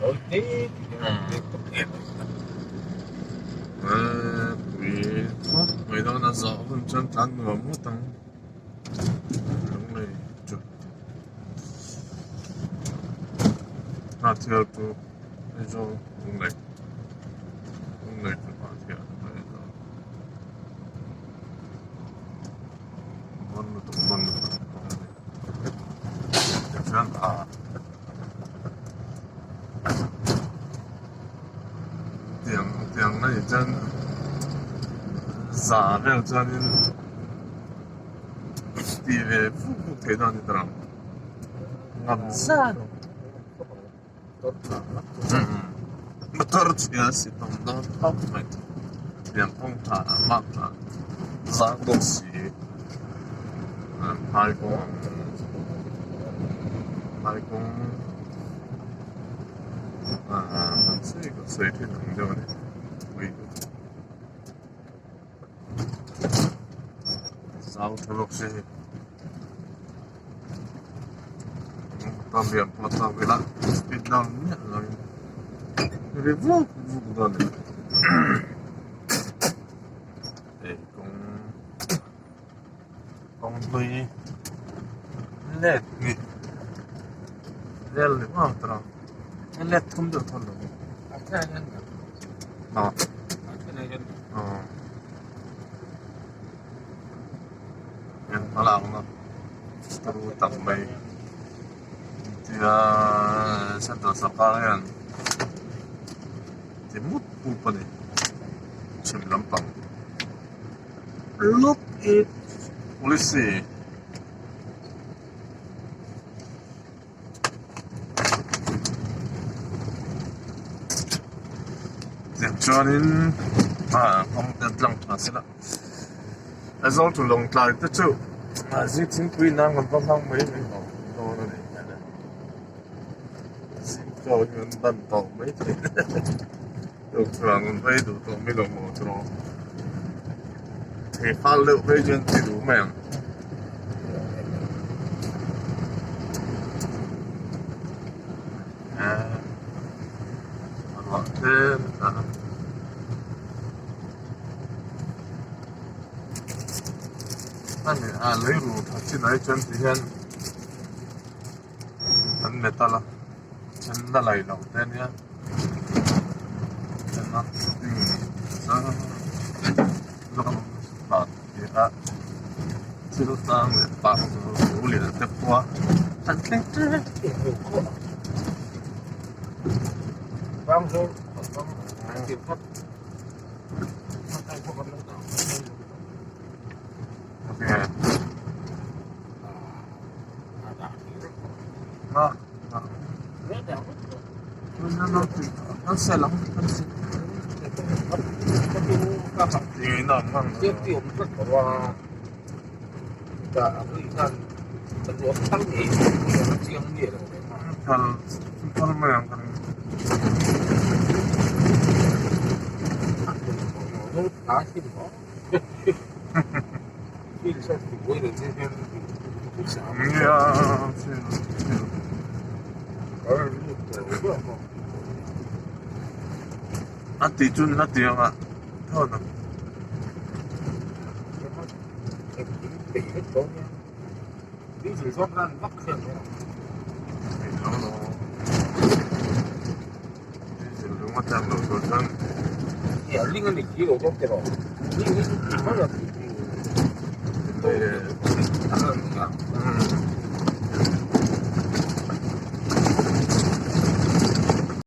Pui khawp mai dawn a zawh hun chuan tlan nuam ngawt ang lunglei chu Hnahthial chu Aizawl lunglei lunglei chu Hnahthial Aizawl bon lutuk bon lutuk tichuan ah. Tiang tiang a nih chuan za vel chuanin tih ve fuk fuk theih dawn a ni tawh ang ngam zan motor chhia si tam dawn khawp mai tiang kawng tha ah bak ah zang bawk si phai kawng ang phai kawng. Aaa sawi ka sawi thin ang deuh a ni ui zau tha bawk si hei motor lian pawh a chak ila speed down miah lo in ri vuk vuk dawn a ni hei kawng kawng hlui let hnih vel ni vang tawh a let thum deuh thawn lo aw aw en hmalak na turu tak mai tia central sarkar hian ti mup mup a ni chhim lampang. Look it policy. Tichuanin ah kawng te tlang tha sela Aizawl chu Lawngtlai te chu zing thingpui nan kan va hmang mai mai lo dawn a ni hmel e zing chaw hi an ban tawh mai thei Tukchuan an vei duh tawh mai lo maw chu thei fal deuh phei chuan ti duh mai ang. Eee ruah tlem a tla a. Ani a lei ru tha chin ah hi chuan ti hian an metal a. Then la lai lo te ania then a ding zawng tih a thil tlang leh pang chu lian te pawh a an thleng tep A tih chu na tih anga thawn ang. Diesel lung atang lo tur chuan.